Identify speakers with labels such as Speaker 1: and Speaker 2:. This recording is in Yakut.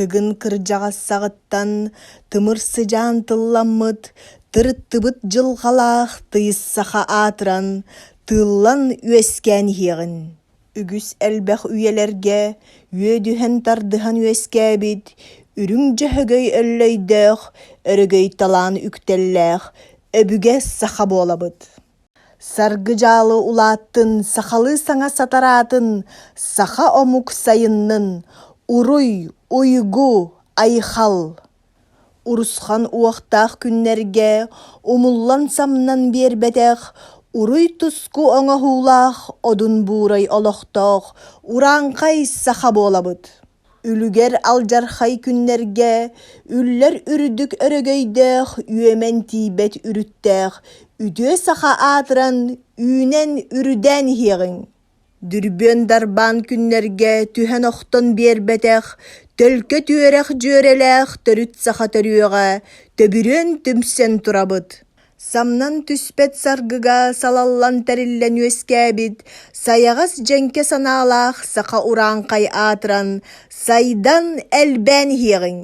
Speaker 1: Тыгын кырдьаҕас саҕыттан тымыр сыдьаан тылламмыт, тырыттыбыт дьылҕалаах тыйыс саха аатыран, тыыллан үөскээн иһиэҕин. Үгүс элбэх үйэлэргэ үөдүһэн-тардыһан үөскээбит Үрүҥ Дьөһөгөй өллөйдөөх, өрөгөй талаан үктэллээх өбүгэ саха буолабыт. Саргы-дьаалы улааттын, сахалыы саҥа сатараатын, саха омук сайыннын, уруй, уйгу, айхал! Урусхан уохтаах күннэргэ умуллан-самнан биэрбэтэх, уруй-туску оҥоһуулаах Одун Буурай олохтоох урааҥхай саха буолабыт. Үлүгэр алдьархай күннэргэ үллэр үрдүк өрөгөйдөөх үөмэн тиийбэт үрүттээх үтүө саха аатыран үүнэн үрдээн иһиэҕиҥ. Дүрбүөн дарбаан күннэргэ түһэн-охтон биэрбэтэх, төлкө түөрэх дьүөрэлээх төрүт саха төрүөҕэ төбүрүөн түмсэн турабыт. Самнан түспэт саргыга салаллан тэриллэн үөскээбит сайаҕас дьэҥкэ санаалаах саха урааҥхай аатыран, сайдан элбээн иһиэҕиҥ.